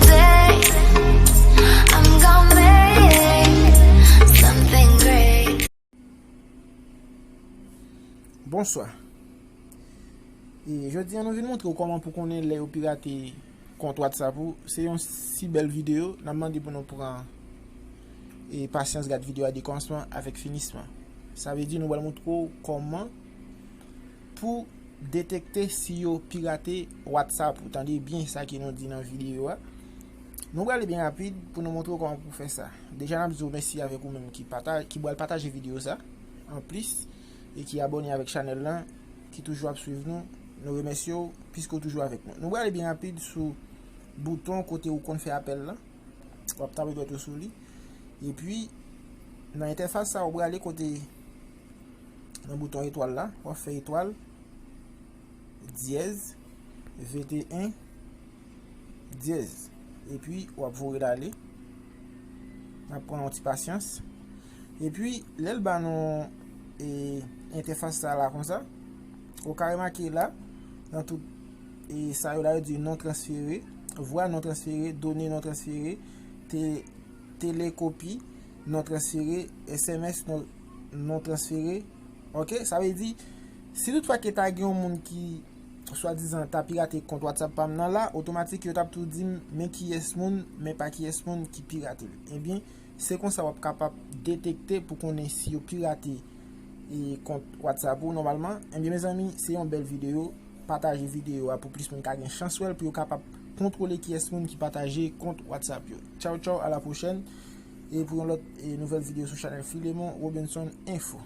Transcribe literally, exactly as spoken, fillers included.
Day, I'm gonna make something great. Bonswa. E jodi a nou vin montre w kòman pou konnen lè yo pirate kont WhatsApp ou. Se yon si bèl videyo, n ap mande pou nou pran e pasyans gad videyo a de kòmansman avèk finisman. Sa vle di nou pral montre w kòman pou detekte si yo pirate WhatsApp ou. Tande byen sa ke nou di nan videyo a. Nou prale byen rapid pou nou montre w kòman pou fè sa. Deja n ap di w mèsi avèk ou menm ki pata, ki pral pataje videyo sa. Anplis, e ki abòne avèk chanèl lan, ki toujou ap swiv nou, nou remèsye w piske w toujou avèk nou. Nou prale byen rapid sou bouton kote ou konn fè apèl lan. W ap tape dwèt ou sou li. Epi, nan entèfas sa, ou prale kote nan bouton etwal la, w ap fè etwal, dyèz, venteyen, dyèz. Epi, w ap voye l ale. N ap pran yon ti pasyans. Epi, lè l ba nou e, entèfas sa la konsa, ou ka remake la, nan tout e, sa yo la, yo di non transfere, vwa non transfere, done non transfere, te, telekopi non transfere, S M S non, non transfere. Ok, sa vle di, si toutfwa ke ta gen yon moun ki swadizan ta pirate kont WhatsApp pa m nan la, otomatik yo t ap tou di m, men kiyès moun, men pa kiyès moun ki pirate l. Ebyen, se konsa w ap kapab detekte pou konnen si yo pirate e, kont WhatsApp ou nòmalman. Ebyen, mezanmi, se yon bèl videyo. Pataje videyo a pou plis moun ka gen chans wè l, pou yo kapab kontwole kiyès moun ki pataje kont WhatsApp yo. Tchaw, tchaw, a la pwochèn. E pou yon lòt e, nouvèl videyo sou chanèl Filemon Robinson Info.